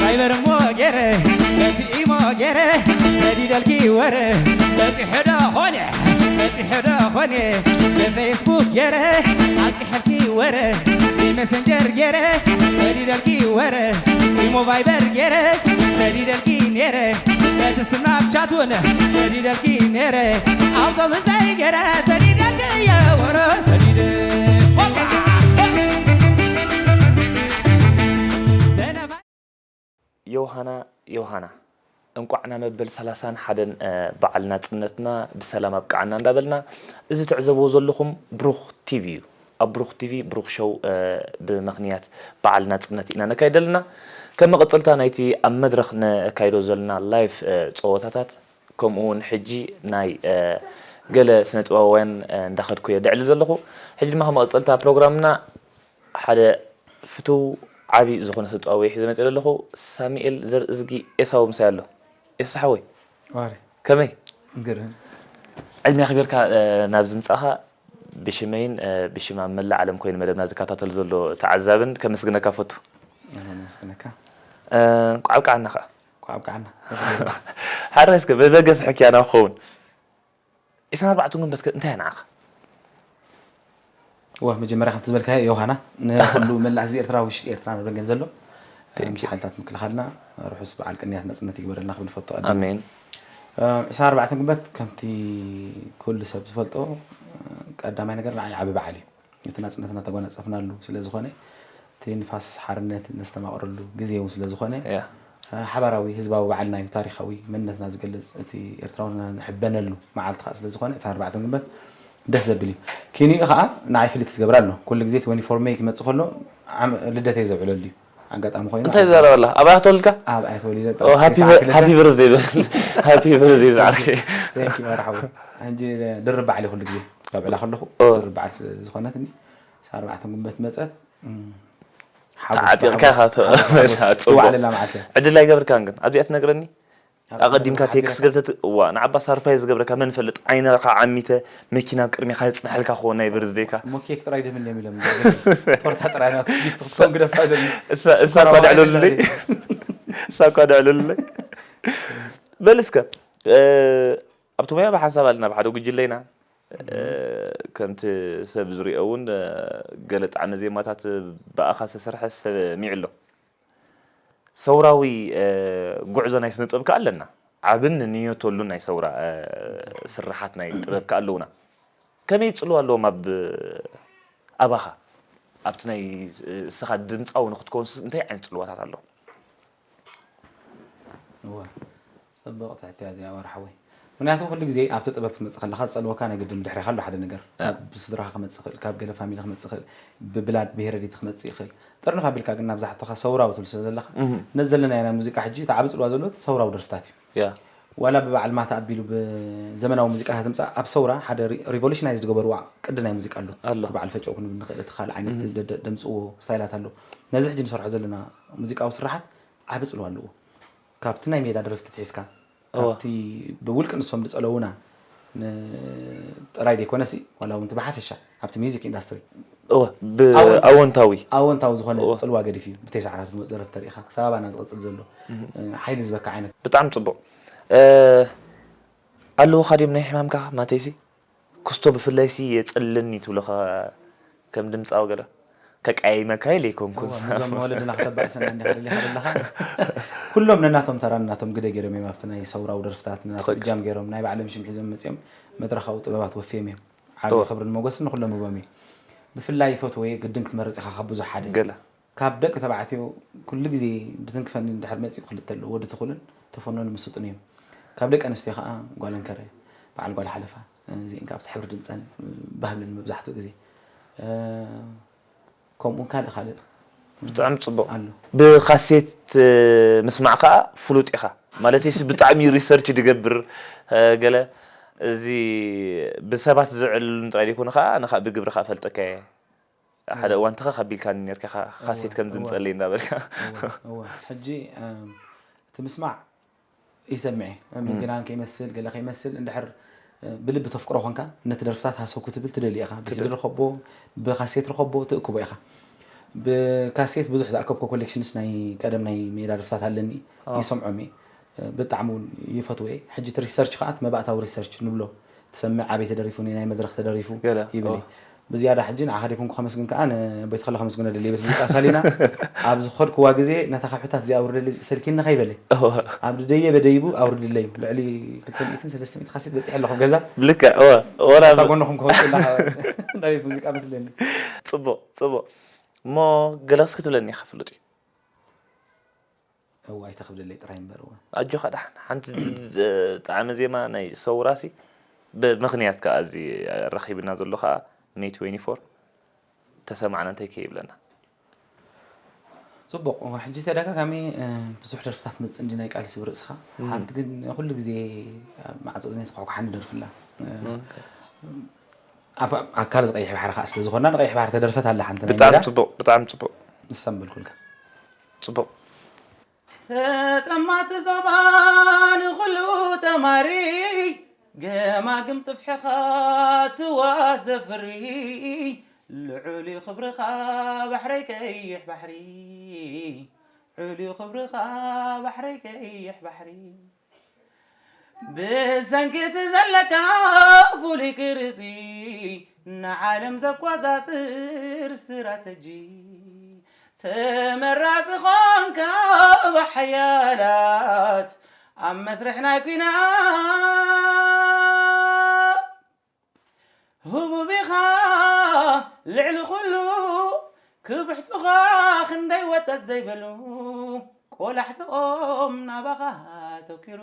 ቫይበር እሞ ገይረ፣ በቲ ኢሞ ገይረ፣ ሰዲደልኪ ወረ። በፂሑ ዶ ኾነ፣ በፂሑ ዶ ኾነ፣ ብፌስቡክ ገይረ፣ ኣብፂሐልኪ ወረ፣ ብመሰንጀር ገይረ፣ ሰዲደልኪ ወረ፣ ኢሞ ቫይበር ገይረ፣ ሰዲደልኪ ነይረ፣ በቲ ስናፕቻት እውን ሰዲደልኪ ነይረ፣ ኣውቶቡሰይ ገይረ፣ ሰዲደልኪ የወረ፣ ሰዲደ ዮሃና፣ ዮሃና፣ እንቋዕ ናብ መበል ሰላሳን ሓደን በዓል ናጽነትና ብሰላም ኣብቅዓና እንዳበልና፣ እዚ ትዕዘብዎ ዘለኹም ብሩኽ ቲቪ እዩ። ኣብ ብሩኽ ቲቪ ብሩኽ ሾው ብምኽንያት በዓል ናጽነት ኢና ነካይድ ዘለና። ከም መቐጸልታ ናይቲ ኣብ መድረኽ ነካይዶ ዘለና ላይቭ ጸወታታት፣ ከምኡ እውን ሕጂ ናይ ገለ ስነ ጥበባውያን እንዳኸድኩ እየ ደዕልል ዘለኹ። ሕጂ ድማ ከም መቐጸልታ ፕሮግራምና ሓደ ፍቱው ዓቢ ዝኾነ ስነ-ጥበባዊ ሒዘ መጺኤ ዘለኹ። ሳሙኤል ዘርእዝጊ ኤሳው ምሳይ ኣሎ። ኤሳ ሓወይ፣ ዋሪ። ከመይ? ግርም። ዕድመ ኣኽቢርካ፣ እ፣ ናብዚ ምጻእኻ ብሽመይን፣ እ፣ ብሽም ኣብ መላእ ዓለም ኮይኑ መደብና ዝከታተል ዘሎ ተዓዛብን ከመስግነካ ፈቱ። ኣነ መስግነካ። እ፣ እንቋዕ ኣብቅዓና ኸኣ። እንቋዕ ኣብቅዓና። ሓራይ እስከ ብደገ ስሕክያ ናብ ክኸውን። ዕስራን ኣርባዕተን ግንቦት ከ እንታይ ንዓኻ? እወ፣ መጀመርያ ከምቲ ዝበልካዮ ዮሃና፣ ንኹሉ መላእ ህዝቢ ኤርትራ፣ ውሽጢ ኤርትራ፣ ኣብ ደገን ዘሎ፣ Thank you። ምስ ሓይልታት ምክልኻልና ርሑስ በዓል ቅንያት ናጽነት ይግበረልና ክብል እፈቱ ቀዳም። ኣሜን። እ፣ ዕስራን ኣርባዕተን ግንቦት ከምቲ ኩሉ ሰብ ዝፈልጦ፣ እ፣ ቀዳማይ ነገር ንዓይ ዓቢ በዓል እዩ። እቲ ናጽነትና ተጓናጸፍናሉ ስለ ዝኾነ፣ እቲ ንፋስ ሓርነት ነስተማቕረሉ ግዜ እውን ስለ ዝኾነ፣ ያ። ሓባራዊ ህዝባዊ በዓልና እዩ፣ ታሪኻዊ መንነትና ዝገልጽ፣ እቲ ኤርትራውነትና ንሕበነሉ መዓልቲ ከኣ ስለ ዝኾነ፣ ዕስራን ኣርባዕተን ግንቦት ደስ ዘብል እዩ። ኪንኡ ከኣ ንዓይ ፍልይቲ ዝገብራ ኣሎ። ኩሉ ግዜ ትወንቲ ፎር ሜይ ክመጽእ ከሎ፣ ዓም-፣ ልደተይ ዘብዕለሉ እዩ። ኣጋጣሚ ኮይኑ እንታይ ትዛረብ ኣላ? ኣብኣ ተወሊድካ? ኣብኣ ተወሊደ። ኦ፣ ሃፒ ተስዓን ክልተን። ሃፒ በርዝደይ በል። ሃፒ በርዝደይ ዝዓርከይ። Thank you፣ መርሓባ። ሕጂ ድርብ በዓል እዩ ኩሉ ግዜ። ኣብዕላ ከለኹ ኦ። ድርብ በዓል ስለ ዝኾነትኒ፣ ዕስራን ኣርባዕተን ግንቦት መጸት፣ እም፣ ሓጎስ ተዓጢቕካ ብሓጎስ፣ ኢኻ ተ-፣ ሓጎስ ብሓጎስ ሓጎስ። ትዋዕለላ መዓልቲ እያ። ዕድል ኣይገብርካን ግን። ኣብዚኣ ትነግረኒ? ኣብ ኣቐዲምካ ሓቢረካ። ቴክስት ገልተት-፣ እዋ፣ ንዓባ ሳርፕራይዝ ዝገብረካ መን ይፈልጥ? ዓይንኻ ዓሚተ፣ መኪና ኣብ ቅድሜኻ የጽንሐልካ ክኾን ናይ በርዝደይካ። እሞ ኬክ ጥራይ ደምንዮም ኢሎም። ቶርታ ጥራይ ናት ጊፍት ክትከውን ግደፋ ኢሎም። እሳ፣ እሳ እኳ ሽኮር ደዕለሉለይ። ኣዋርድ እሳ እኳ ደዕለሉለይ። በል እስከ፣ እ፣ ኣብቲ ሞያ ብሓንሳብ ኣለና፣ ብሓደ ጉጅለ ኢና። እ፣ ከምቲ ሰብ ዝሪኦ እውን፣ እ፣ ገለ ጣዕመ ዜማታት ብኣኻ ዝተሰርሐ ሰሚዑ ኣሎ። ሰውራዊ፣ እ፣ ጉዕዞ ናይ ስነ ጥበብ ከኣ ኣለና። ዓብን ንንየተሉን ናይ ሰውራ፣ እ፣ ስርሓት ናይ ጥበብ ከኣ ኣለውና። ከመይ ጽልዋ ኣለዎም ኣብ፣ ኣባኻ? ኣብቲ ናይ፣ እ፣ እስኻ ድምጻዊ ንኽትከውንስ እንታይ ዓይነት ጽልዋታት ኣሎ? እወ፣ ጽብቕቲ ሕቶ እያ እዚኣ፣ ወርሓወይ። ምኽንያቱ፣ ኩሉ ግዜ ኣብቲ ጥበብ ክትመጽእ ከለኻ፣ ዝጸልወካ ናይ ግድን ብድሕሬኻ ኣሎ ሓደ ነገር። ያ። ካብ ስድራኻ ክመጽእ ይኽእል፣ ካብ ገለ ፋሚሊ ክመጽእ ይኽእል፣ ብብላድ ብሄረዲቲ ክመጽእ ይኽእል። ጥርንፍ ኣቢልካ ግን ናብዛ ሕቶኻ ሰውራዊ ትብል ስለ ዘለኻ፣ እህ። ነዚ ዘለና ናይ ሙዚቃ ሕጂ፣ እቲ ዓቢ ጽልዋ ዘለዎ እቲ ሰውራዊ ደርፍታት እዩ። ያ። ዋላ ብበዓል ማታ ኣቢሉ ብዘመናዊ ሙዚቃታት ምጻእ፣ ኣብ ሰውራ ሓደ ሪ-፣ ሪቮሉሽናይዝ ዝገበርዋ ቅዲ ናይ ሙዚቃ ኣሎ። ኣሎ። እቲ በዓል ፈጨው ክንብል ንኽእል፣ እቲ ካልእ ዓይነት እህ። ደ-፣ ደ-፣ ደምጽዎ ስታይላት ኣሎ። ነዚ ሕጂ ንሰርሖ ዘለና ሙዚቃዊ ስርሓት ዓቢ ጽልዋ ኣለዎ። ካብቲ ናይ ሜዳ ደረፍቲ ትሒዝካ፣ እወ። ካብቲ ብውልቂ ንሶም ዝጸለዉና ን-፣ ጥራይ ዘይኮነሲ፣ ዋላ እውን እቲ ብሓፈሻ ኣብቲ ሚውዚክ ኢንዳስትሪ እወ፣ ብ-፣ ኣወንታዊ። ኣወንታዊ። ኣወንታዊ ዝኾነ እወ። ጽልዋ ገዲፍ እዩ። ብተይ ሰዓታት ንወጽእ ደረፍቲ ተሪኢኻ፣ ክሳብ ኣባና ዝቐጽል ዘሎ፣ እህ። እ፣ ሓይሊ ዝህበካ ዓይነት። ብጣዕሚ ጽቡቕ። እ፣ ኣለዉኻ ድዮም ናይ ሕማምካ ማተይሲ? ክስቶ ብፍላይሲ የጽልለኒ ትብሎ ከ-፣ ከም ድምጻዊ ገለ ከቀያይመካ ኢለ ኣይኮንኩን። እወ፣ ነዞም ወለድና ክተባእሰና እንዲኻ ደሊኻ ዘለኻ። ኩሎም ነናቶም ተራ፣ ነናቶም ግደ ገይሮም እዮም ኣብቲ ናይ ሰውራዊ ደርፍታት፣ ነናቶም ትኽክል። እጃም ገይሮም፣ ናይ ባዕሎም ሽም ሒዞም መጺኦም መድረኻዊ ጥበባት ወፍዮም እዮም። ዓቢ እወ። ክብርን ሞገስን ንኹሎም ህቦም እዩ። ብፍላይ ይፈትዎ እየ፣ ግድን ክትመርጽ ኢኻ ካብ ብዙሕ ሓደ። ገለ። ካብ ደቂ ተባዕትዮ ኩሉ ግዜ ድትንክፈኒ እንድሕር መጺኡ ክልተ ኣለዉ፣ ወዲ ትኹልን ተፈኖን ምስጡን እዮም። ካብ ደቂ ኣንስትዮ ከኣ ጓል ኣንከረ፣ በዓል ጓል ሓለፋ፣ እዚኤን ከኣ ኣብቲ ሕብሪ ድምጸን ባህብለን መብዛሕትኡ ግዜ። እ፣ ከምኡ ካልእ ካልእ ብጣዕሚ ጽቡቕ። ኣሎ። ብካሴት፣ እ፣ ምስማዕ ከኣ ፍሉጥ ኢኻ። ማለተይሲ ብጣዕሚ ሪሰርች ድገብር፣ እ፣ ገለ እዚ ብሰባት ዝዕልሉን ጥራይ ዘይኮነ ከኣ፣ ኣነ ከኣ ብግብሪ ከኣ እፈልጠካ እየ። ሓደ እወ። እዋን ትኸኽ ኣቢልካኒ ነርካ፣ ካ-፣ ካሴት እወ፣ ከም እወ። ዝምጸለይ እንዳበልካ። እወ፣ እወ። ሕጂ፣ እም፣ እቲ ምስማዕ ይሰምዕ እየ። እም፣ እም። ግናን ከይመስል፣ ገለ ከይመስል፣ እንድሕር፣ እ፣ ብልቢ ተፍቅሮ ኾንካ፣ ነቲ ደርፍታት ሃሰው ክትብል ትደሊ ኢኻ። ብሲዲ ትደሊ። ርኸቦ፣ ብካሴት ርኸቦ፣ ትእክቦ ኢኻ። ብካሴት ብዙሕ ዝኣከብኮ ኮሌክሽንስ ናይ ቀደም ናይ ሜዳ ደርፍታት ኣለኒ። ይሰምዖም እየ። ብጣዕሚ እውን ይፈትዎ እየ። ሕጂ እቲ ሪሰርች ከዓ እቲ መባእታዊ ሪሰርች ንብሎ፣ ትሰምዕ ኣበይ ተደሪፉ፣ ናይ መድረኽ ተደሪፉ ይብል። ብዝያዳ ሕጂ ንዓኻ ደይኮንኩ ከመስግን ከዓ ንቦይትኸለ ከመስግኖ ደሊ። ቤት ሙዚቃ ሳሊና ኣብ ዝኸድክዋ ግዜ ነታ ከብሕታት እዚኣ ኣውርደሊ ሰልኪኒ ከይበለ፣ ኣብ ደየበ ደይቡ ኣውርድለዩ። ልዕሊ ክልተ ሚእትን ሰለስተ ሚእትን ካሴት በፂሐ ኣለኹ ገዛ። ልክዕ። ወላ እታ ጎንኹም ከወፅላ ናይ ቤት ሙዚቃ መስለኒ። ፅቡቕ፣ ፅቡቕ። እሞ ገለ እስኪ ትብለኒ ኢኻ ፍሉጥ እዩ። እዋ ኣይተኽብደለይ ጥራይ እምበር። እዋ ኣጆኻ ደሓን። ሓንቲ ጣዕመ ዜማ ናይ ሰውራሲ ብምኽንያት ከዓ እዚ ረኺብና ዘሎ ከዓ ሜይ ትዌንቲ ፎር ተሰማዕና እንታይ ከይብለና። ፅቡቕ። እዋ ሕጂ ተደጋጋሚ ብዙሕ ደርፍታት መፅእ እንዲ ናይ ቃልሲ ብርእስኻ። ሓንቲ ግን ኩሉ ግዜ ኣብ ማዕፆ እዝነይ ተኳሕኳሓኒ ደርፍላ። ኣካል ዝቐይሕ ባሕሪ ከዓ ስለ ዝኾንና ንቐይሕ ባሕሪ ተደርፈት ኣላ ሓንቲ ናይ ብጣዕሚ ሜዳ። ፅቡቕ፣ ብጣዕሚ ፅቡቕ። ንሳ ምበልኩልካ። ፅቡቕ። ተጠማቲ ዞባ ንኹሉ ተማሪ፣ ገማግም ጥፍሕኻ ትዋ ዘፍሪ፣ ልዑል እዩ ክብርኻ ባሕረይ ቀይሕ ባሕሪ፣ ልዑል እዩ ክብርኻ ባሕረይ ቀይሕ ባሕሪ። ብሰንኪ እቲ ዘለካ ፍሉይ ቅርጺ፣ ንዓለም ዘቆጻጽር ስትራተጂ፣ ተመራጺ ኾንካ ብሓያላት ኣብ መስርሕ ናይ ኲናት። ህቡብ ኢኻ ልዕሊ ኩሉ፣ ክብሕቱኻ ክንደይ ወጠጥ ዘይበሉ፣ ቆላሕትኦም ናባኻ ተኪሩ።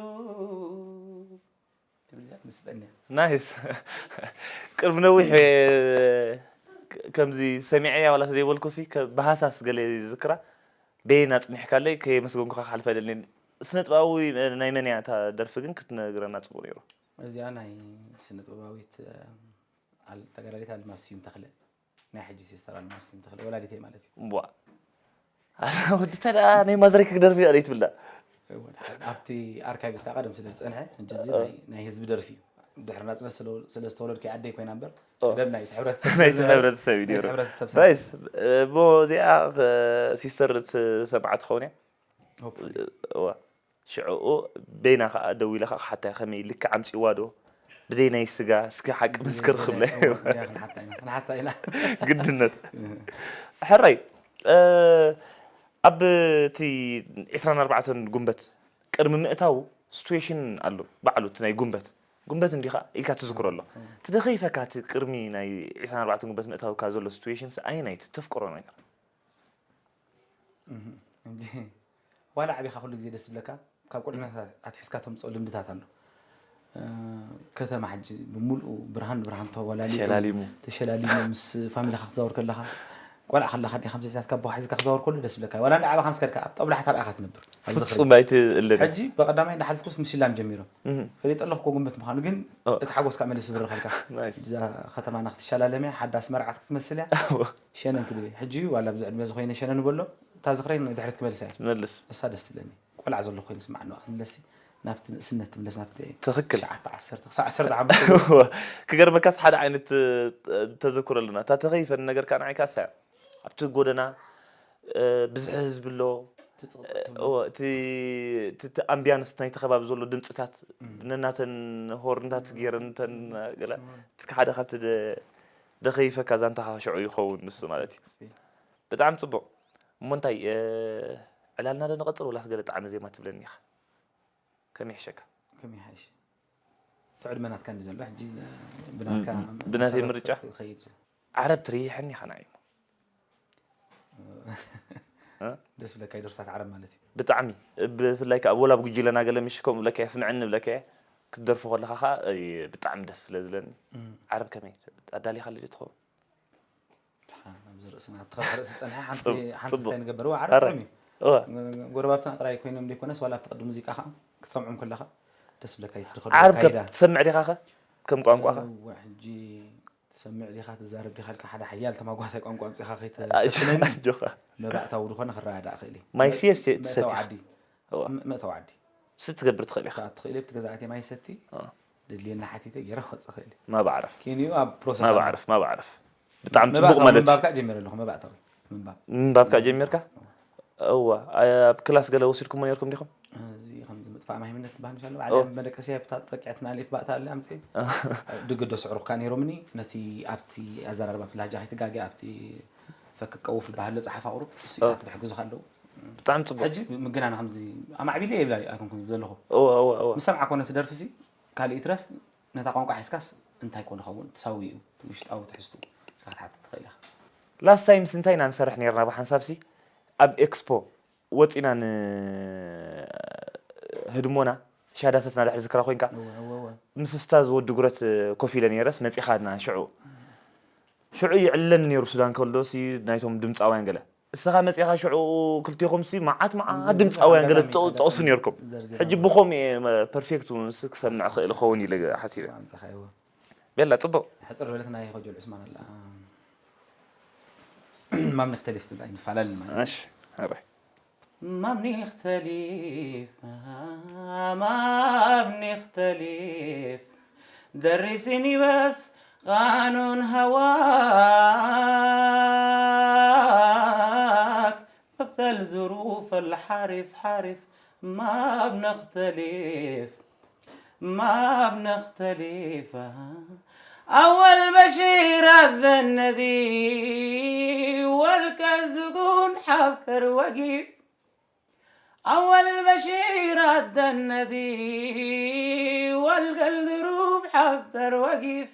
ትብል እያ ትምስጠኒ እያ። ናይስ። ቅድሚ ነዊሕ፣ እ፣ ክ-፣ ከምዚ ሰሚዐያ ዋላ ዘይበልኩሲ፣ ከ-፣ ብሃሳስ ገለ ዝዝክራ፣ በየን ኣጽኒሕካለይ ከየመስገንኩኻ ክሓልፍ ኣይደልን። ስነ ጥበባዊ ናይ መን እያ እታ ደርፊ ግን ክትነግረና ጽቡቕ ነይሩ። እዚኣ ናይ ስነ ጥበባዊት፣ እ፣ ኣል-፣ ተጋዳሊት ኣልማዝ ስዩም ተኽለ፣ ናይ ሕጂ ሲስተር ኣልማዝ ስዩም ተኽለ ወላዲተይ ማለት እዩ። እምቧ። ወዲ ተዳ ናይ ማዘረይ ክደርፍ ይኽእል እዩ ትብላ። እወ፣ ድሓር ኣብቲ ኣርካይቭስ ከዓ ቀደም ስለ ዝጸንሐ፣ ሕጂ እዚ እ። ናይ፣ ናይ ህዝቢ ደርፊ እዩ። ድሕሪ ናጽነት ስለ፣ ስለ ዝተወለድኩ እየ ኣደይ ኮይና እምበር፣ ኦ። ቀደም ናይቲ ሕብረተሰብ ስለ ናይቲ ዝነበረ፣ ሕብረተሰብ እዩ ናይቲ ነይሩ። ሕብረተሰብ ናይስ፣ ስለ እሞ እዚኣ፣ እ፣ ሲስተር ትሰምዓ ትኸውን እያ። Hopefully። እዋ። ሽዑኡ በይና ኸዓ ደዊለ ኸዓ ክሓታ እየ፣ ከመይ ልክዕ ኣምጺእዋ ዶ? ብደይ ናይ ስጋ፣ እስኪ ሓቂ መስክር ክብለ። እዋ፣ እያ፣ ክንሓታ ኢና፣ ክንሓታ ኢና። ግድነት። እህ። ሕራይ፣ እ፣ ኣብ እቲ ዒስራን ኣርባዕተን ጉንበት ቅድሚ ምእታዉ ሲትዌሽን ኣሎ፣ ባዕሉ እቲ ናይ ጉንበት። ጉንበት እንዲኻ ኢልካ ትዝክሮ ኣሎ። እህ። እቲ ደኸይፈካ እቲ ቅድሚ ናይ ዒስራን ኣርባዕተን ጉንበት ምእታውካ ዘሎ ሲትዌሽንስ ኣየናይ እዩ? ተፍቅሮ ነገር? እህ፣ እንጂ ዋላ ዓቢኻ ኩሉ ግዜ ደስ ዝብለካ፣ ካብ ቁልዕነትካ ኣትሒዝካ ተምጽኦ ልምድታት ኣሎ። እ፣ ከተማ ሕጂ ብምልኡ ብርሃን ብርሃን ተወላሊጡ፣ ተሸላሊሙ። ተሸላሊሙ ምስ ፋሚሊኻ ክትዛወር ከለኻ፣ ቆልዓ ከለኻ እንዲኻ ከምዚ ሒዛትካ ኣቦኻ ሒዝካ ክትዛወር ከሎ ደስ ዝብለካ። ዋላ እንዳ ዓባኻ ምስ ከድካ ኣብ ጦብላሕታ ኣብኣ ኢኻ ትነብር። ኣብዚ ፍጹም ክሊ-፣ ኣይትእለምን። ሕጂ ብቐዳማይ እንዳሓለፍኩስ ምስ ሽላም ጀሚሮም። እህ። ፈሊጠ ኣለኹ እኮ ጉንበት ምዃኑ፣ ግን ኦ። እቲ ሓጎስካ መልስ ዝብርኸልካ። ናይስ። እዛ ከተማና ክትሸላለም እያ፣ ሓዳስ መርዓት ክትመስል እያ። ሸነን ክብል እየ። ሕጂ ዋላ ብዚ ዕድመ እዚ ኮይነ ሸነን በሎ፣ እታ ዝኽረይ ንድሕሪት ክመልሳ እየ። ትመልስ። እሳ ደስ ትብለኒ። ቆልዓ ዘለኹ ኮይኑ ስማዕ፣ ንዋ ክትምለሲ፣ ናብቲ ንእስነት ትምለስ፣ ናብቲ ትኽክል። ትሽዓተ፣ ዓሰርተ፣ ክሳብ ዓሰርተ ዓመት። ክገርመካስ ሓደ ዓይነት፣ እ፣ ተዘክሮ ኣለና። እታ ተኸይፈኒ ነገር ከዓ ንዓይ ከዓ እሳ እያ። ኣብቲ ጎደና፣ እ፣ ብዝሒ ህዝቢ ኣሎ። ትጽቕጥጥ ትብሎ። እዎ፣ እቲ፣ እቲ፣ እቲ ኣምቢያንስ ናይቲ ከባቢ ዘሎ ድምፅታት፣ እም። ነናተን ሆርንታት ገይረን፣ እተን ገለ፣ እም። እቲ ሓደ ካብቲ ደ-፣ ደኸይፈካ ዛንታኻ ሽዑ ይኸውን ንሱ ማለት እዩ። እስኪ። ብጣዕሚ ጽቡቕ። እሞ እንታይ፣ እ፣ ዕላልና ዶ ንቐጽል ወላስ ገለ ጣዕመ ዜማ ትብለኒ ኢኻ? ከመይ ይሕሸካ? ከመይ ይሓይሽ? እቲ ዕድመ ናትካ እንዲ ዘሎ፣ ሕጂ ብናትካ ም-፣ ም-፣ ብናተይ መሰረት ምርጫ? ክኸይድ። ዓረብ ትርይሐኒ ኢኻ ንዓይ እሞ። እ? ደስ ዝብለካ እዩ ደርፍታት ዓረብ ማለት እዩ። ብጣዕሚ። ብፍላይ ከኣ ወላ ኣብ ጉጅለና ገለ ምሽ ከምኡ ብለካ እየ፣ ስምዐኒ ብለካ እየ። ክትደርፎ ከለኻ ከኣ፣ እይ፣ ብጣዕሚ ደስ ስለ ዝብለኒ። እም። ዓረብ ከመይ? ኣዳሊኻለይ ዶ ትኸውን? ደሓን፣ ኣብዚ ርእስና፣ ኣብቲ ኸልተ ርእሲ ዝጸንሐ ሓንቲ፣ ጽብ-፣ ሓንቲ ጽቡቕ። እንታይ ንገብር? እዋ፣ ዓረብ ኣረ። ጥዑም እዩ። እዋ። ጎረባብትና ጥራይ ኮይኖም ዘይኮነስ፣ ዋላ ኣብቲ ቅዲ ሙዚቃ ኸኣ ክትሰምዖም ከለኻ ደስ ዝብለካ እዩ፣ እቲ ዝኸዱ ዓረብ ከ ኣካይዳ። ትሰምዕ ዲኻ ኸ? ከም ቋንቋኻ? እዋ፣ ሕጂ ትሰምዕ ዲኻ፣ ትዛረብ ዲኻ ኢልካ ሓደ ሓያል ተማጓሳይ ቋንቋ ኣምጺኻ ከይተ-፣ ኣይ፣ ተስነኒ። ኣጆኻ። መባእታዊ ዝኾነ ክረዳዳእ ክእል እዩ። ማይ መ-፣ ሲየስ ተ-፣ መእታዊ ተሰቲኻ። ዓዲ። እዋ። ም-፣ መእታዊ ዓዲ። ስቲ ትገብር ትኽእል ኢኻ። ከኣ ትኽእል እየ፣ ብቲ ገዛእቲ ማይ ሰቲ፣ እዋ። ደድልየና ሓቲተ ገይረ ክወጽእ ክእል እየ። ማባዕረፍ። ኪንዩ ኣብ ፕሮሰስ ኣሎ። ማባዕረፍ፣ ማባዕረፍ። ብጣዕሚ ጽቡቕ መባእታዊ ማለት እዩ። ምንባብ ከኣ ጀሚረ ኣለኹ፣ መባእታዊ። ምንባብ ምንባብ ከኣ ጀሚርካ? እዋ። ኣብ ክላስ ገለ ወሲድኩሞ ነርኩም ዲኹም? እዚ ከምዚ ምጥፋእ ማይምነት ትበሃል ምሻለ ባዕልያ መደቀስያ ብታ ጠቂዐትና ሌፍ ባእታ ኣለ ኣምፅእ ድግዶ ስዕሩካ ነይሮምኒ ነቲ ኣብቲ ኣዘራርባ ኣብቲ ላጃ ከይትጋገ ኣብቲ ፈክቀውፍ ዝበሃል ጸሓፋ ቁሩብ እሱ ኢታ ትሕግዙ ኣለዉ ብጣዕሚ ጽቡቅ። ሕጂ ምግናና ከምዚ ኣማዕቢለ የብላ ኣይኮንኩም ዘለኹ እወ እወ እወ። ምስ ሰምዓ ኮነ ትደርፍሲ ካልእ ይትረፍ ነታ ቋንቋ ሒዝካስ እንታይ ኮን ይኸውን ትሳዊ እዩ ውሽጣዊ ትሕዝቱ ክትሓትት ትኽእል ኢኻ ላስት ታይምስ እንታይ ኢና ንሰርሕ ነርና ብሓንሳብሲ ኣብ ኤክስፖ ወጺና ንህድሞና ሻዳሰትና ድሕሪ ዝክራ ኮይንካ እወ እወ እወ ምስ ስታዝ ወዲ ጉረት ኮፍ ኢለ ነይረስ መጺኻና ሽዑ ሽዑ ይዕለኒ ነይሩ ሱዳን ከሎ ሲ ናይቶም ድምፃውያን ገለ እስኻ መጺኻ ሽዑ ክልቴኹም ሲ መዓት መዓት ድምፃውያን ገለ ጠቕሱ ነርኩም ሕጂ ብኸምኡ እየ ፐርፌክት ምስ ክሰምዕ ክእል ኸውን ኢለ ሓሲበ ኣምጻኻይዎ ቤላ ጽቡቅ ሕጽር ዝበለት ናይ ኸጀል ዑስማን ኣላ ማም ንክተሊፍ ትብል ኣይንፈላለን ማለት እሺ ኣረ ማም ንክተሊፍ ማም ንክተሊፍ درسني بس قانون هواك مثل ظروف الحرف حرف ما بنختلف ما بنختلف أول بشير الذي والكزقون حبكر وقيف أول بشير الذي والقلدروب حبكر وقيف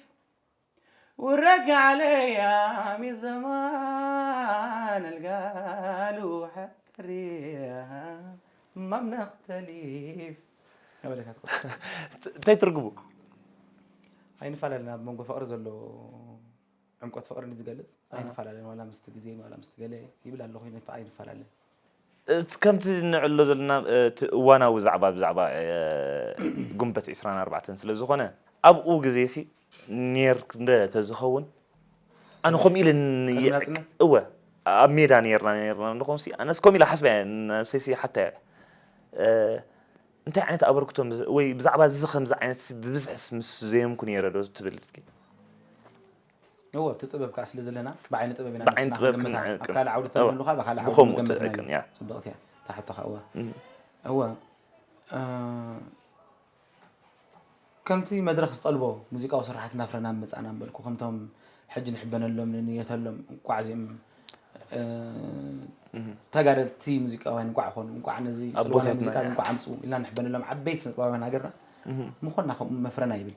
ورق عليا من زمان القالوا حتريها ما بنختلف እንታይ ትርጉሙ ኣይንፈላለን ኣብ መንጎ ፍቕሪ ዘሎ ዕምቆት ፍቕሪ ንዝገልጽ ኣይንፈላለን ዋላ ምስቲ ግዜ ዋላ ምስቲ ገለ ይብል ኣለኹ ኣይንፈላለን እቲ ከምቲ ንዕሎ ዘለና እቲ እዋናዊ ዛዕባ ብዛዕባ ጉንበት ዕስራን ኣርባዕተን ስለ ዝኾነ ኣብኡ ግዜ ሲ ኔር እንደ ተዝኸውን ኣነ ከምኡ ኢለ እወ ኣብ ሜዳ ኔርና ኔርና ንኾንሲ ኣነስ ከምኡ ኢለ ሓስበ ነብሰይሲ ሓታ እንታይ ዓይነት ኣበርክቶ ወይ ብዛዕባ እዚ ከምዚ ዓይነት ብብዝሕስ ምስ ዘየምኩ ነይረ ዶ ትብል እስኪ እወ እቲ ጥበብ ከዓ ስለ ዘለና ብዓይኒ ጥበብ ኢና ብዓይኒ ጥበብ ክንዕቅን ካልእ ዓውዲ ተንብሉ ከዓ ብካልእ ዓውዲ ብኸምኡ ትዕቅን እያ ፅብቕቲ እያ ታሕቶ ከዓ እወ እወ ከምቲ መድረኽ ዝጠልቦ ሙዚቃዊ ስርሓት እናፍረና መፃና በልኩ ከምቶም ሕጂ ንሕበነሎም ንንየተሎም እንቋዕ እዚኦም ተጋደልቲ ሙዚቃውያን እንቋዕ ኮኑ እንቋዕ ነዚ ስልዋና ሙዚቃ እንቋዕ ኣምፅኡ ኢልና ንሕበነሎም ዓበይቲ ስነጥባውያን ሃገርና ምኾንና ከምኡ መፍረና ይብል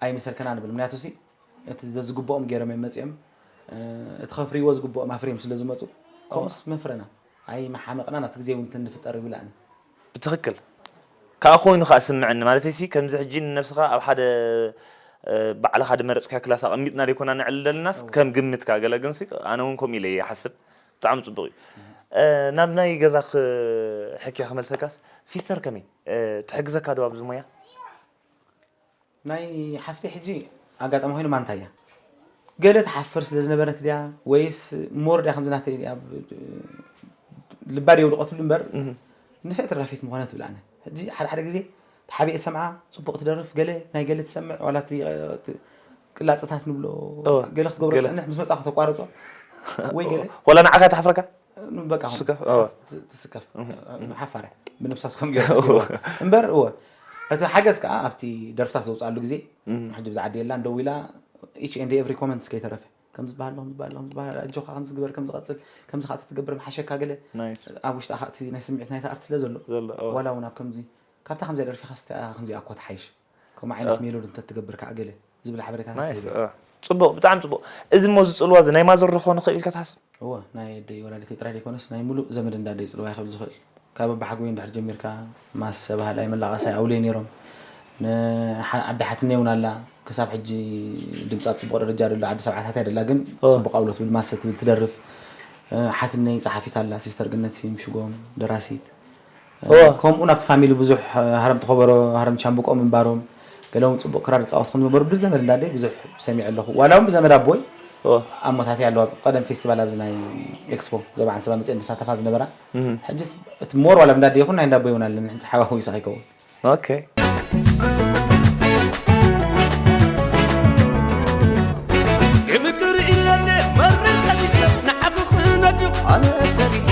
ኣይምሰልከና ንብል ምክንያቱ ሲ እቲ ዘዝግብኦም ገይሮም እዮም መፂኦም እቲ ከፍርይዎ ዝግብኦም ኣፍርዮም ስለ ዝመፁ ከምኡስ መፍረና ኣይመሓመቕና ናብቲ ግዜ እውን ትንፍጠር ይብላኒ ብትኽክል ከዓ ኮይኑ ከዓ ስምዐኒ ማለተይ ሲ ከምዚ ሕጂ ንነብስኻ ኣብ ሓደ ባዕልኻ ድመረፅካ ክላስ ኣቐሚጥና ደይኮና ንዕል ዘለናስ ከም ግምት ከዓ ገለ ግንሲ ኣነ እውን ከምኡ ኢለ ይሓስብ ብጣዕሚ ፅቡቅ እዩ ናብ ናይ ገዛ ሕክያ ክመልሰካስ ሲስተር ከመይ ትሕግዘካ ዶ ኣብዚ ሞያ ናይ ሓፍተይ ሕጂ ኣጋጣሚ ኮይኑ ማንታ እያ ገለ ትሓፍር ስለ ዝነበረት ድያ ወይስ ሞር ድያ ከምዚ ናተይ ድያ ልባ ድየውድቀትሉ እምበር ንፍዕቲ ደራፊት ምኾነ ትብላኒ ሕጂ ሓደ ሓደ ግዜ ተሓቢኤ ሰምዓ ፅቡቅ ትደርፍ ገለ ናይ ገለ ትሰምዕ ዋላ ቅላፅታት ንብሎ ገለ ክትገብሮ ትፀንሕ ምስ መፃ ከተቋርፆ ወይ ገለ ወላ ንዓኻ ተሓፍረካ በቃ ስከፍ ትስከፍ ሓፋረ ብነብሳ ስኮም ገይሩ እምበር እወ እቲ ሓገዝ ከዓ ኣብቲ ደርፍታት ዘውፅኣሉ ግዜ ሕጂ ብዛዓዲ የላን ደው ኢላ each and every comments ከይተረፈ ከም ዝበሃል ከም ዝበሃል ከም ዝበሃል ኣጆኻ ከም ዝግበር ከም ዝቐፅል ከምዚ ከዓ ትገብር ምሓሸካ ገለ ናይስ ኣብ ውሽጢ ኣኻ እቲ ናይ ስምዒት ናይቲ ኣርት ስለ ዘሎ ዘሎ እወ ዋላ እውን ኣብ ከምዚ ካብታ ከምዚያ ደርፊኻ ስቲኣ ከምዚኣ እኮ ትሓይሽ ከምኡ ዓይነት ሜሎድ እንተ ትገብር ከዓ ገለ ዝብል ሓበሬታታት ናይስ ትህብ እወ። ፅቡቅ ብጣዕሚ ፅቡቅ እዚ እሞ ዝፅልዋ እዚ ናይ ማዘር ዶ ክኾን ይኽእል ኢልካ ትሓስብ እወ ናይ ኣደይ ወላዲተይ ጥራይ ዘይኮነስ ናይ ሙሉእ ዘመድ እንዳ ኣደይ ፅልዋ እዩ ከምዚ ዝኽእል ካብ ኣባሓጎይ እንድሕር ጀሚርካ ማሰ ባህላይ መላቐሳይ ኣውለይ ነይሮም ንዓቢ ሓትነይ እውን ኣላ ክሳብ ሕጂ ድምፃ ኣብ ፅቡቅ ደረጃ ደሎ ዓዲ ሰብዓታት እያ ደላ ግን ፅቡቅ ኣውሎ ትብል ማሰ ትብል ትደርፍ ሓትነይ ፀሓፊት ኣላ ሲስተር ገነት ሲም ሽጎም ደራሲት ከምኡ ናብቲ ፋሚሊ ብዙሕ ሃረምቲ ከበሮ ሃረምቲ ሻምብቆ ምንባሮም ገለ እውን ፅቡቅ ክራር ዝፃወት ከም ዝነበሩ ብዘመድ እንዳደይ ብዙሕ ሰሚዐ ኣለኹ ዋላ እውን ብዘመድ ኣቦይ ኣሞታተይ ኣለዋ ቀደም ፌስቲቫል ኣብዚ ናይ ኤክስፖ ዞባ ዓንሰባ መፅአን ዝሳተፋ ዝነበራ ሕጅስ እቲ ሞር ዋላ እንዳደይ ይኹን ናይ እንዳቦይ እውን ኣለኒ ሕጂ ሓዋዊሰ ከይከውን ኦኬ ክምቅር ኢለኒ መርር ቀሚሰ ንዓኺ ክነድቕ ኤስ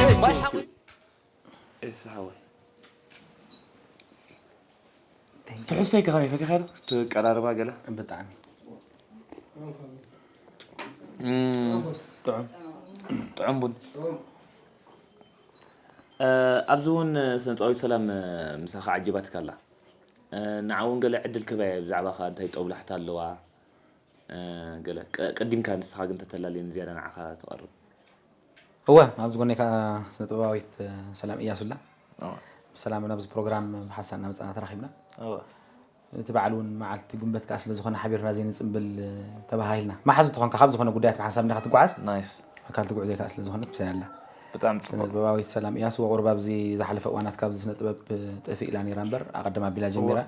ሓወይ፣ ትሕዝቶይ ከ ከመይ ፈቲኻ ዶ? ትቀራርባ ገለ? ብጣዕሚ። እም፣ ጥዑም። ጥዑም ቡን። እ፣ ኣብዚ እውን ስነ ጥበባዊት ሰላም፣ እ፣ ምሳኻ ዓጂባትካ ኣላ። እ፣ ንዓ እውን ገለ ዕድል ክህባ እየ፣ ብዛዕባኻ እንታይ ጦብላሕታ ኣለዋ? እ፣ ገለ ቀ-፣ ቀዲምካ ንስኻ ግን ተተላለየኒ ዝያዳ ንዓኻ ትቐርብ። እወ፣ ኣብዚ ጎነይ ከኣ ስነ ጥበባዊት፣ እ፣ ሰላም እያሱ ኣላ። እወ። ብሰላም ናብዚ ፕሮግራም ብሓንሳብ እናመጻና ተራኺብና። እወ። እቲ በዓል እውን መዓልቲ ጉንበት ከኣ ስለ ዝኾነ ሓቢርና ዘይንጽንብል፣ እ፣ ተባሃሂልና። መሓዙት ተኾንካ ካብ ዝኾነ ጉዳያት ብሓንሳብ እንዲኻ ትጓዓዝ። ናይስ። ኣካል እቲ ጉዕዞ ከኣ ስለ ዝኾነት ምሳይ ኣላ። ብጣዕሚ ስነ ጽቡቕ። ጥበባዊት ሰላም እያሱ ወቑርባ ኣብዚ ዝሓለፈ እዋናት ካብዚ ስነ ጥበብ፣ እ፣ ጥፍእ ኢላ ነይራ እምበር ኣቐድም ኣቢላ እወ። ጀሚራ።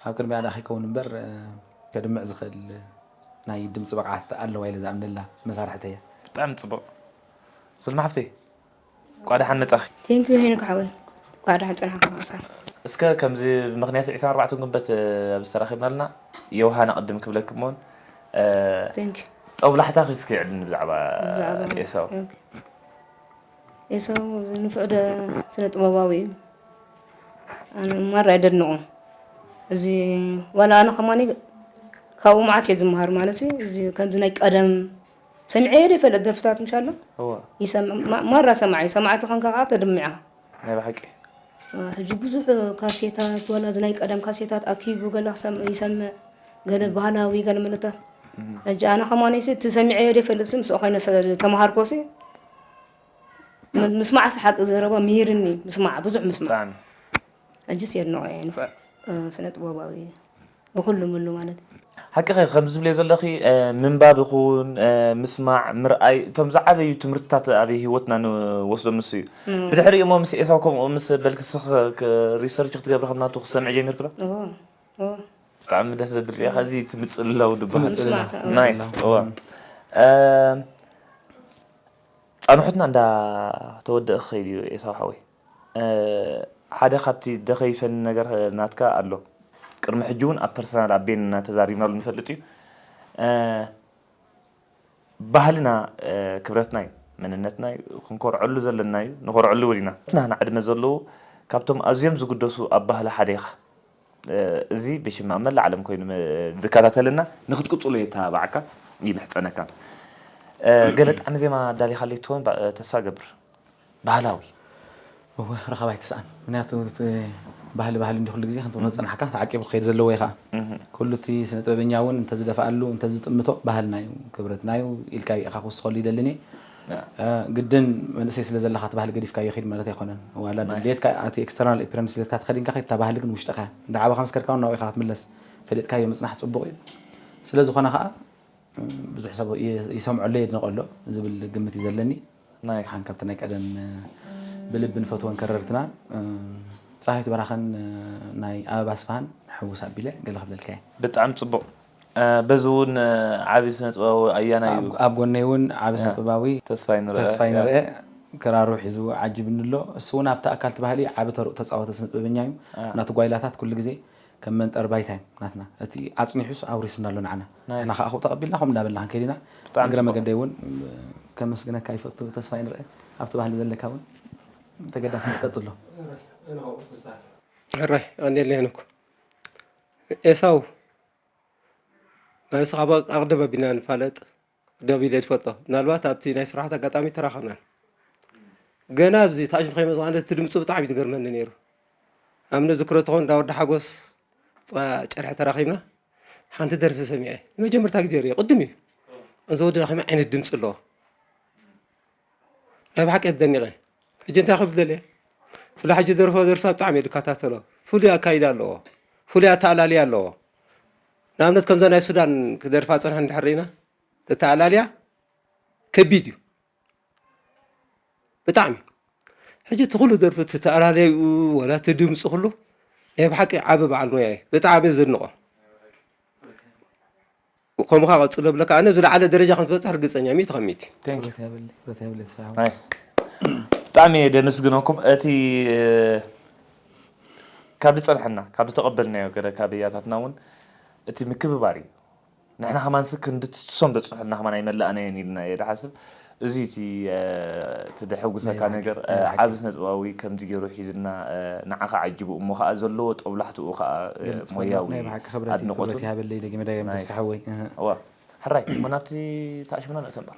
ኣብ ቅድሚያ ደኣ ከይከውን እምበር፣ እ፣ ከድምዕ ዝኽእል ናይ ድምፂ ብቕዓት ኣለዋ ኢለ ዝኣምነላ መሳርሕቲ እያ። ብጣዕሚ ፅቡቕ። ስልማ ሓፍተይ፣ እንቋዕ ደሓን መጻኺ። ቴንኪዩ ሄኖክ ሓወይ። እንቋዕ ደሓን ጸናሕካ። እስከ ከምዚ ብምኽንያት ዕስራን ኣርባዕተን ጉንበት፣ እ፣ ኣብዚ ተራኺብና ኣለና። የውሃና ቅድም ክብለኪ እሞን፣ እ፣ ቴንኪዩ። ጦብላሕታኺ እስኪ ዕድኒ ብዛዕባ ብዛዕባ ኤሳው። ኦኬ። ኤሳው እዚ ንፉዕ ደ-፣ ስነ ጥበባዊ እዩ። ኣነ ማራ የደንቆ። እዚ ዋላ ኣነ ከማኒ ካብኡ መዓት እየ ዝመሃር ማለት እዩ። እዚ ከምዚ ናይ ቀደም ሰሚዐዮ ዶ ይፈልጥ ደርፍታት ምሽ ኣሎ? እወ። ይሰምዕ፣ ማ-፣ ማራ ሰማዒ፣ ሰማዕቲ ኮንካ ከዓ ተድምዕ ኢኻ። ናይ ብሓቂ። ሕጂ ብዙሕ ካሴታት፣ ዋላ እዚ ናይ ቀደም ካሴታት ኣኪቡ ገለ ክሰም-፣ ይሰምዕ፣ ገለ ባህላዊ፣ ገለ መለታት። እም። ሕጂ ኣነ ከማነይሲ እቲ ሰሚዐዮ ዶ ይፈልጥ ሲ ምስኡ ኮይነ ሰ-፣ ተመሃርኮሲ ም-፣ ምስማዕሲ ሓቂ ዘረባ ምሂርኒ፣ ምስማዕ፣ ብዙሕ ምስማዕ። ብጣዕሚ። ሕጂስ የድንቖ እየ፣ ንፉዕ፣ እ፣ ስነ ጥበባዊ እዩ። ብኹሉ ምሉ ማለት እዩ። ሓቅኺ፣ ከምዚ ዝብልዮ ዘለኺ፣ እ፣ ምንባብ ይኹን፣ እ፣ ምስማዕ፣ ምርኣይ፣ እቶም ዝዓበዩ ትምህርትታት ኣብ ህይወትና ንወስዶም ንሱ እዩ። እም። ብድሕሪኡ እሞ ምስ ኤሳው ከምኡ ምስ በልኪ ንስኺ ክ-፣ ሪሰርች ክትገብሪ ከም ናቱ ክሰምዒ ጀሚርኪ ዶ? እዎ፣ እዎ። ብጣዕሚ ደስ ዘብል ሪኢኻ፣ እዚ ትምፅእ ለላው ዝበሃል። ትምፅእ ለላው። ምስማዕ፣ እዎ። ናይስ፣ እዎ። እም። እ፣ ጻንሖትና እንዳተወደአ ክኸይድ እዩ ኤሳው ሓወይ። እ፣ ሓደ ካብቲ ደኸይፈኒ ነገር ናትካ ኣሎ። ቅድሚ ሕጂ እውን ኣብ ፐርሰናል ኣብ ቤን እናተዛሪብናሉ ንፈልጥ እዩ። እ፣ ባህልና፣ እ፣ ክብረትና እዩ፣ መንነትና እዩ፣ ክንኮርዐሉ ዘለና እዩ፣ ንኾርዐሉ እውን ኢና። ናህና ዕድመ ዘለዉ ካብቶም ኣዝዮም ዝግደሱ ኣብ ባህሊ ሓደ ኢኻ። እ፣ እዚ ብሽም ኣብ መላእ ዓለም ኮይኑ ም-፣ ዝከታተልና ንክትቅጽሎ የተባብዓካ ይምሕጸነካ። እ፣ ገለ ጣዕሚ ዜማ ኣዳሊኻለይ ትኾን ባ-፣ ተስፋ እገብር። ባህላዊ። እወ፣ ረኻባይ ትስኣን። ምክንያቱ እቲ ባህሊ ባህሊ እንዲ ኩሉ ግዜ ክንትብሎ ዝጸናሕካ ተዓቂቡ ክኸይድ ዘለዎ እዩ ኸኣ። እህ። ኩሉ እቲ ስነ ጥበበኛ እውን እንተዝደፍኣሉ፣ እንተዝጥምቶ ባህልና እዩ፣ ክብረትና እዩ ኢልካ እዩ ኢኻ ክውስኸሉ ይደልን እየ። ያ። እ፣ ግድን መንእሰይ ስለ ዘለኻ እቲ ባህሊ ገዲፍካዮ ኺድ ማለት ኣይኮነን። ዋላ ናይስ። ድሌትካ እቲ ኤክስተርናል ኣፒራንስ ድሌትካ ተኸዲንካ ኺድ፣ እታ ባህሊ ግን ውሽጥኻ እያ። እንዳ ዓበኻ ምስ ከድካ እውን ናብኡ ኢኻ ክትምለስ። ፈሊጥካዮ ምጽናሕ ጽቡቕ እዩ። ስለ ዝኾነ ኸኣ፣ ብዙሕ ሰብ ይ-፣ ይሰምዖ ኣሎ የድንቖ ኣሎ ዝብል ግምት እዩ ዘለኒ። ናይስ። ሓን ካብቲ ናይ ቀደም ብልቢ ንፈትወን ከረርትና፣ ጸሃይት በራኸን ናይ ኣበባ ኣስፍሃን ሕውስ ኣቢለ ገለ ክብለልካ እየ። ብጣዕሚ ጽቡቕ። እ፣ በዚ እውን፣ እ፣ ዓቢ ስነ ጥበባዊ ኣያና እዩ። ኣብ፣ ኣብ ጎነይ እውን ዓቢ ስነ ያ። ጥበባዊ ተስፋይ ንርአ። ተስፋይ ያ። ንርአ ክራሩ ሒዙ ዓጂብኒ ኣሎ። እሱ እውን ኣብቲ ኣካልቲ ባህሊ ዓቢ ተርኡ ተጻወተ ስነ ጥበበኛ እዩ። ያ። ናቱ ጓይላታት ኩሉ ግዜ ከም መንጠር ባይታ እዩ ናትና። እቲ ኣጽኒሑስ ኣውሪስና ኣሎ ንዓና። ናይስ። ንሕና ከኣ ከምኡ ተቐቢልና ከምኡ እንዳበልና ክንከይድ ኢና። ብጣዕሚ እግረ ጽቡቕ። መገደይ እውን ከመስግነካ ይፈቱ። ተስፋይ ንርአ ኣብቲ ባህሊ ዘለካ እውን ተገዳስነት ቀጽሎ። ሕራይ፣ ቀንዴል ሄኖክ። ኤሳው፣ ንስኻ ካብ ኣቕድም ኣቢልና ንፋለጥ፣ ኣቕድም ኣቢለ ዝፈልጦ። ምናልባት ኣብቲ ናይ ስራሓት ኣጋጣሚ ተራኸብናን። ገና ኣብዚ ታሽም ከይመጽእ ማለት እቲ ድምፁ ብጣዕሚ እዩ ዝገርመኒ ነይሩ። ኣብ ንዝክሮ ተኾን እንዳ ወዲ ሓጎስ ጥቓ ጨርሒ ተራኺብና፣ ሓንቲ ደርፊ ሰሚዐ። ንመጀመርታ ግዜ ርእየ፣ ቅድም እዩ። እዚ ወዲ ከመይ ዓይነት ድምፂ ኣለዎ? ናይ ብሓቂ ተደኒቐ። ሕጂ እንታይ ክብል ደልየ? ፍላ ሕጂ ደርፎ ደርሳ ብጣዕሚ እየ ዝከታተሎ። ፍሉይ ኣካይዳ ኣለዎ። ፍሉይ ኣተኣላልያ ኣለዎ። ንኣብነት ከምዛ ናይ ሱዳን ክደርፋ ጸንሐ እንድሕር ርኢና፣ እቲ ኣተኣላልያ ከቢድ እዩ። ብጣዕሚ። ሕጂ እቲ ኩሉ ደርፊ፣ እቲ ኣተኣላልያኡ፣ ወላ እቲ ድምፂ ኩሉ፣ ናይ ብሓቂ ዓቢ በዓል ሞያ እዩ። ብጣዕሚ እየ ዘድንቖ። ከምኡ ኸዓ ቀጽሎ እብለካ፣ ኣነ ዝለዓለ ደረጃ ከም ትበጽሕ ርግጸኛ፣ ሚእቲ ካብ ሚእቲ። Thank you። ክብረት የብለይ፣ ክብረት የብለይ፣ ተስፋ ይኹን። ናይስ። ብጣዕሚ እየ ደመስግነኩም። እቲ፣ እ፣ ካብ ዝጸንሐና፣ ካብ ዝተቐበልናዮ ገለ ካብ ያታትና እውን እቲ ምክብባር እዩ። ንሕና ከማንስ ክንድትሶም ዘጽንሑልና ከማን ኣይመላእናዮን ኢልና እየ ዝሓስብ። እዚ እቲ እ፣ እቲ ደሐጉሰካ ናይ ብሓቂ፣ ነገር እ፣ ናይ ብሓቂ። ዓቢ ስነ ጥበባዊ ከምዚ ገይሩ ሒዝና እ፣ ንዓኻ ዓጂቡ እሞ ኸኣ ዘለዎ ጦብላሕትኡ ኸኣ እ፣ ገልጽ ሞያዊ ናይ ብሓቂ ክብረት እዩ፣ ኣድንቖቱ። ክብረት ይሃበለይ ደጊመ ደጋጊመ ናይስ። ተስፋ ሓወይ። እህ። እዋ። ሕራይ እሞ ናብቲ ተኣሽሙና ንእቶ እምበር።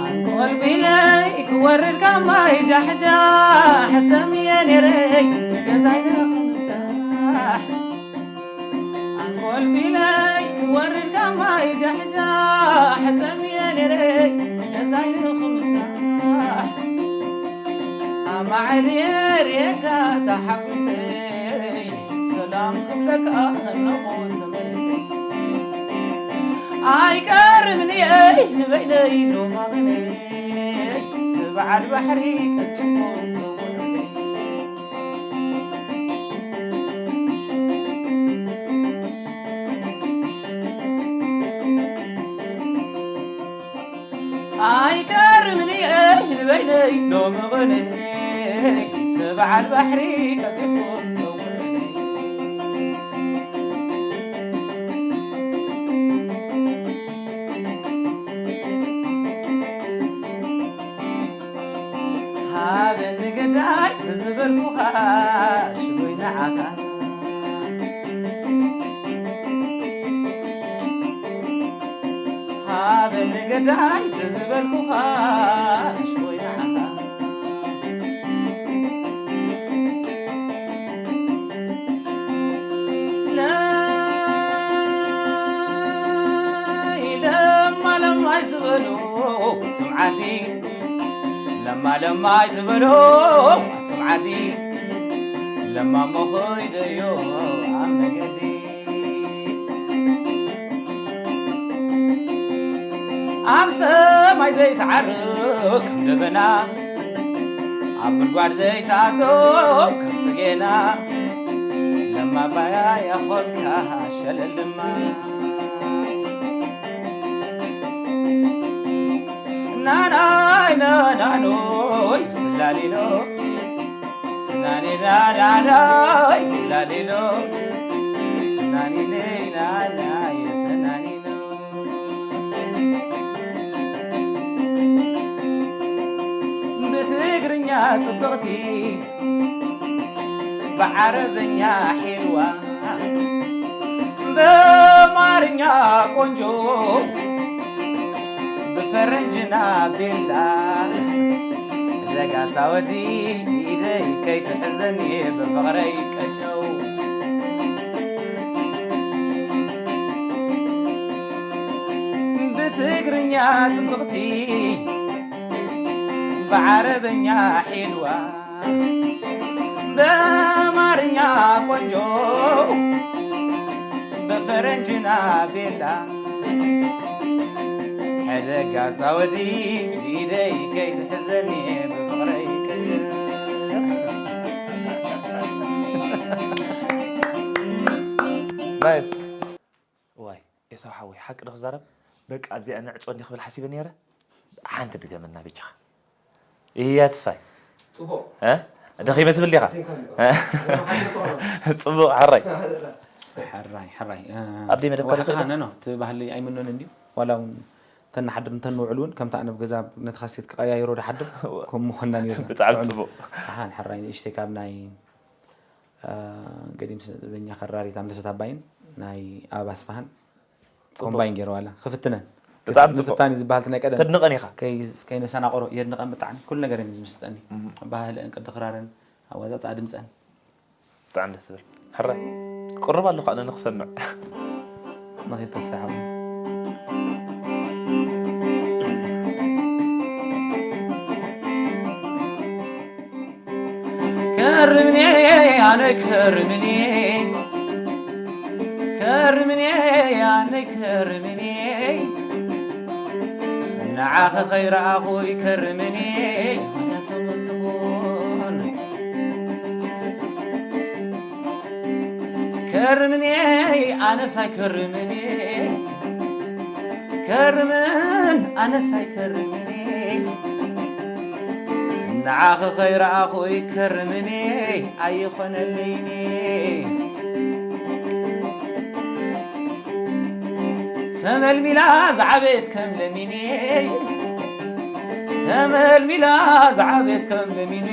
ኣንቆልጒለይ ክወርድ ካብ ማይ ጃሕጃሕ ጠምየ ነይረይ ንገዛይ ንኽምሳሕ። ኣንቆልጒለይ ክወርድ ካብ ማይ ጃሕጃሕ ጠምየ ነይረይ ንገዛይ ንኽምሳሕ። ኣማዕልየ ርየካ ተሓጒሰይ ሰላም ክብለካ ኣለኹ ተመሊሰይ። ኣይቀርብን እየ ንበይነይ ሎማቕነይ፣ እቲ በዓል ባሕሪ ቀልጢፍኩም ጸውዑለይ። ኣይቀርብን እየ ንበይነይ ሎሚ ቕንየይ፣ እቲ በዓል ባሕሪ ቀልጢፍኩም ጸውዑለይ። ሃበኒ ግዳይ ትዝበልኩኻ ሽጎይ ንዓኻ። ሃበኒ ግዳይ ትዝበልኩኻ ሽጎይ ንዓኻ። ለማ ለማ ኣይትበሉ ኣቱም ዓዲ፣ ለማ ለማ ኣይትበሉ ኣቱም ዓዲ፣ ለማ እሞ ኸይደዮ ኣብ መገዲ። ኣብ ሰማይ ዘይትዓርግ ከም ደበና፣ ኣብ ጉድጓድ ዘይትኣትው ከም ጽጌና፣ ለማ ባያ ያኾንካ ሸለል ድማ። ናናይ ናናኖይ ስላሊሎ፣ ስናኒ ናናናይ ስላሊሎ፣ ስናኒ ነይ ናናይ ስናኒኖ። ብትግርኛ ጽብቕቲ፣ ብዓረብኛ ሒልዋ፣ በማርኛ ቆንጆ፣ ብፈረንጅና ቤላ። ደጋታ ወዲ ኢደይ ከይትሕዘኒ ብፍቕረይ ቀጨው። ብትግርኛ ጽብቕቲ፣ ብዓረብኛ ሒልዋ፣ በማርኛ ቆንጆ፣ በፈረንጅና ቤላ። ሕደጋ ጻወዲ ብኢደይ ከይትሕዘኒ ብፍቕረይ ቀጭ። ናይስ። ዋይ ኤሳው ሓወይ፣ ሓቂ ዶ ክዛረብ? በቃ ኣብዚኣ ንዕጾ እንዲ ክብል ሓሲበ ነይረ። ሓንቲ ድገመና በጃኻ። እያ ትሳይ። ጽቡቕ። እ? ደኺመ ትብል ዲኻ? ኣቴንካ ኣሎ። እ? ወላ ሓደ እኮ ኣሎ። ጽቡቕ፣ ሓራይ። ሓደ እራ። ሓራይ፣ ሓራይ። እ፣ ኣብደይ መደብ ዋላ ካልእ ሰው ኸኣ የለን? ነኖ፣ እቲ ባህሊ ኣይምኖን እንድዩ። ዋላ እውን እንተንሓድር እንተንውዕል እውን ከምቲ ኣነ ኣብ ገዛ ነቲ ካሴት ክቀያይሮ ድሓድር እወ። ከምኡ ምኾንና ነይርና። ብጣዕሚ ጥዑም። ጽቡቕ። ደሓን፣ ሓራይ ንእሽተይ ካብ ናይ እ፣ ገዲም ስነ ጥበበኛ ከራሪት ኣምለሰት ኣባይን ናይ ኣበባ ኣስፍሃን ጽቡቕ። ኮምባይን ገይረዋላ። ክፍትነን። ብጣዕሚ ጽቡቕ። ምፍታን እዩ ዝበሃል እቲ ናይ ቀደም። ተድንቐን ኢኻ። ከይ-፣ ከይነሰናቕሮ የድንቐን ብጣዕሚ። ኩሉ ነገር እየን ዝምስጠኒ። እህ። ባህልአን፣ ቅዲ ክራረን፣ ኣወጻጽኣ ድምጸን። ብጣዕሚ ደስ ዝብል። ሕራይ። ቅሩብ ኣለኹ ኣነ ንኽሰምዕ። ንኺድ ተስፋ ሓወይ። ከርምኔ ኣነ ከርምኔ፣ ከርምኔ ኣነ ከርምኔ፣ ንዓኺ ከይረኣኹ ይከርምኔ፣ ዋላ ሰሙን ትኹን። ከርምኔ ኣነስ ኣይከርምኔ፣ ከርምን ኣነስ ኣይከርምኔ፣ ንዓኺ ከይረኣኹ ይከርምኔ፣ ኣይኾነለይኔ። ተመልሚላ ዝዓበየት ከም ለሚኔ፣ ተመልሚላ ዝዓበየት ከም ለሚኔ፣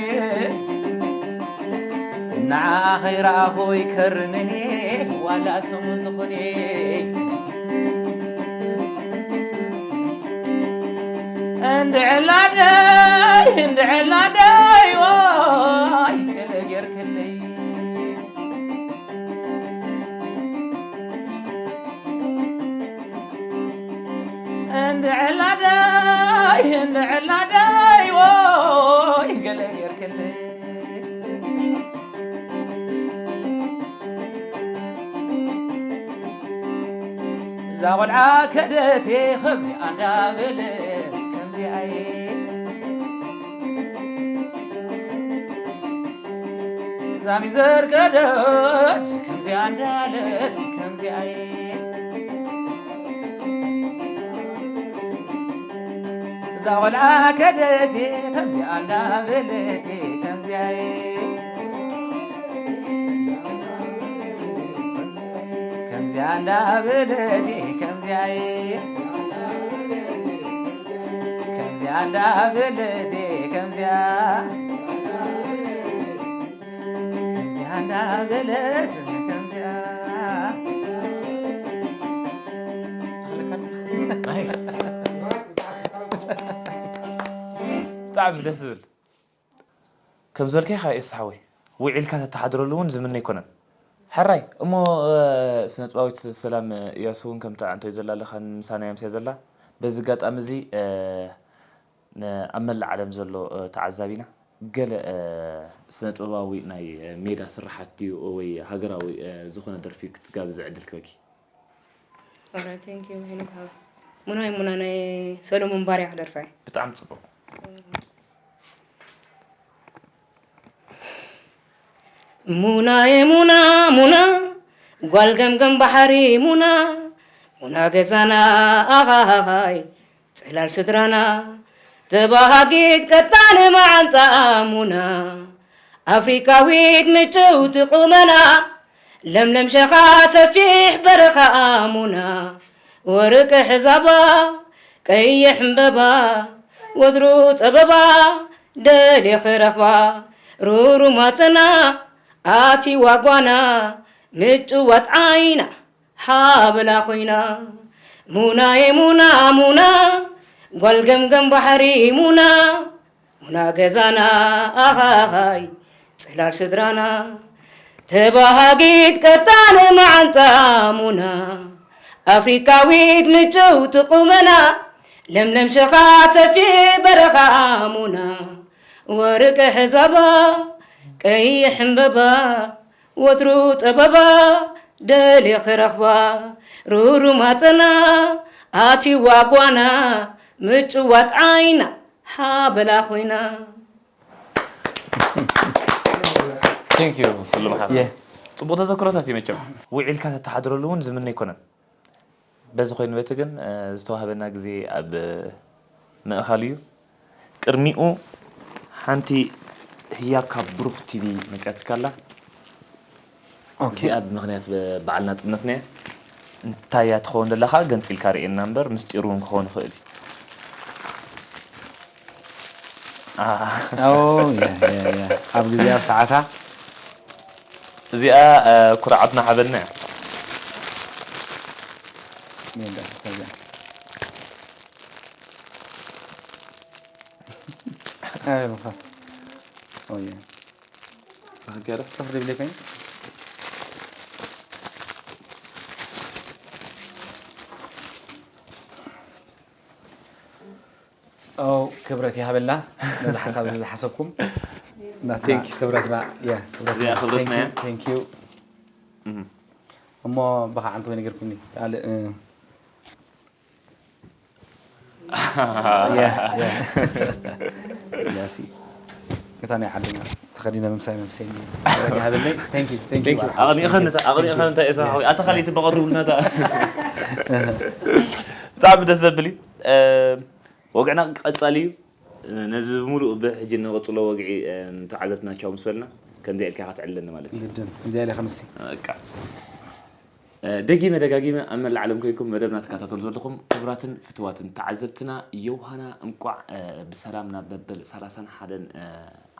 ንዓ ኸይረኣኹ ይከርምኔ፣ ዋላ ስሙ እንተኾነ። እንድዕላደይ፣ እንድዕላደይ፣ ዋይ፣ ገለ ጌርክለይ። እንድዕላደይ፣ እንድዕላደይ፣ ወይ ገለ ጌርክለይ። እዛ ቖልዓ ከደቴ ከምዚኣ እንዳበለት፣ ከምዚኣየ። ዛሚዘር ከደት ከምዚኣ እንዳለት፣ ከምዚኣየ። እዛ ቖልዓ ከደቴ ከምዚኣ እንዳበለቴ፣ ከምዚኣየ። ከምዚኣ እንዳበለቴ፣ ከምዚኣየ። ከምዚኣ እንዳበለቴ፣ ከምዚኣ። ከምዚኣ እንዳበለት፣ ከምዚኣ። ናይስ። ብጣዕሚ ደስ ዝብል። ከም ዝበልካይ ኸዓ ኤስ ሓወይ፣ ውዒልካ ተተሓድረሉ እውን ዝምነ ኣይኮነን። ሕራይ እሞ፣ እ፣ ስነ ጥበባዊት ሰላም እያሱ እውን ከምታ ኣንቶይ ዘላ ኣለኻ ምሳና እያ ምሳይ ዘላ። በዚ ኣጋጣሚ እዚ፣ እ፣ ን-፣ ኣብ መላእ ዓለም ዘሎ፣ እ፣ ተዓዛቢና ገለ፣ እ፣ ስነ ጥበባዊ ናይ፣ እ፣ ሜዳ ስርሓት ድዩ ወይ ሃገራዊ፣ እ፣ ዝኾነ ደርፊ ክትጋብዝ ዕድል ክበኪ? Alright, thank you ሄኖክ ሓወይ። ሙናይ ሙና ናይ ሰሎሞን ባርያ ክደርፋ እየ። ብጣዕሚ ጽቡቕ። ሙናየ ሙና ሙና፣ ጓል ገምገም ባሕሪ ሙና፣ ሙና ገዛና ኣኻኻይ፣ ጽላል ስድራና፣ ተባሃጊት ቀጣን መዓንጣ ሙና፣ ኣፍሪካዊት ምጭውቲ ቁመና፣ ለምለም ሸኻ ሰፊሕ በረኻ ሙና፣ ወርቂ ሕዛባ ቀይሕ ዕምበባ፣ ወትሩ ጸበባ ደልየ ክረኽባ፣ ሩሩ ማጸና ኣትይዋ ጓና፣ ምጭዋት ዓይና ሓበላ ኮይና። ሙናየ ሙና ሙና፣ ጓል ገምገም ባሕሪ ሙና፣ ሙና ገዛና ኣኻኻይ፣ ጽላል ስድራና፣ ተባሃጊት ቀጣን መዓንጣ ሙና፣ ኣፍሪካዊት ምጭውቲ ቁመና፣ ለምለም ሸኻ ሰፊሕ በረኻ ሙና፣ ወርቂ ሕዛባ ቀይሕ ዕምበባ፣ ወትሩ ጸበባ ደልየ ክረኽባ፣ ሩሩ ማጸና ኣትይዋ ጓና፣ ምጭዋት ዓይና ሓበላ ኮይና። Thank you ስሉም ሓፍተይ። የ። ጽቡቕ ተዘክሮታት እዩ መቸም። ውዒልካ ተተሓድረሉ እውን ዝምነ ኣይኮነን። በዚ ኮይኑ በቲ ግን፣ እ፣ ዝተዋህበና ግዜ ኣብ ምእኻል እዩ። ቅድሚኡ ሓንቲ ህያብ ካብ ብሩኽ ቲቪ መጺኣትካ ኣላ። ኦኬ። እዚኣ ብምኽንያት በ-፣ በዓል ናጽነትና እያ። እንታይ እያ ትኸውን ዘላ ኸኣ ገንጺልካ ርእየና እምበር፣ ምስጢር እውን ክኸውን ይኽእል እዩ። ኣ። ኦ፣ ያ፣ ያ፣ ያ። ኣብ ግዜ ኣብ ሰዓታ። እዚኣ፣ እ፣ ኩርዓትና ሓበንና እያ። ሜዳ፣ እዚኣ። ኣይ፣ በኻ። ኦ፣ ያ። ሃገር ጽፍሪ ብለይ ኮይኑ። ኦ፣ ክብረት ይሃበልና ነዚ ሓሳብ እዚ ዝሓሰብኩም። ናትና Thank you። ክብረትና፣ ያ፣ ክብረትና። እዚኣ ክብረትና እያ። Thank you፣ thank you። እህ። እሞ ብኻ ዓንተ ወይ ነገርኩኒ። ካልእ፣ እ፣ ያ፣ ያ። ያሲ። እታ ናይ ዓድና ተኸዲነ ምምሳይ መምሰይ። ክብረት ይሃበለይ። Thank you፣ thank you። Thank you። ኣቕኒእኸኒ፣ ኣቕኒእኸኒ እንታይ እየ ሰሓዊ። ኣታ ካልእ ትበቐርቡልና እታ። ብጣዕሚ ደስ ዘብል እዩ። እ፣ ወግዕና ቀጻሊ እዩ። ነዚ ብምሉእ ብሕጂ ንቐጽሎ ወግዒ፣ እ፣ ንተዓዘብትና ቻው ምስ በልና፣ ከምዚኣ ኢልካ ኢኻ ትዕልለኒ ማለት እዩ። ግድን፣ ከምዚኣ ኢለ ከምሲ። በቃ። ደጊመ ደጋጊመ ኣብ መላእ ዓለም ኮይንኩም መደብና ትከታተሉ ዘለኹም ክቡራትን ፍትዋትን ተዓዘብትና፣ ዮውሃና እንቋዕ ብሰላም ናብ መበል ሰላሳን ሓደን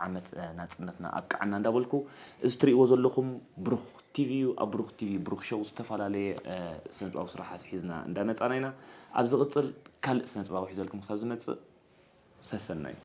ዓመት ናጽነትና ኣብቅዓና እንዳበልኩ፣ እዚ ትርእይዎ ዘለኹም ብሩኽ ቲቪ እዩ። ኣብ ብሩኽ ቲቪ ብሩኽ ሾው ዝተፈላለየ ስነጥበባዊ ስራሓት ሒዝና እንዳመጻና ኢና። ኣብ ዝቕጽል ካልእ ስነጥበባዊ ሒዘልኩም ክሳብ ዝመጽእ ሰሰናዩ።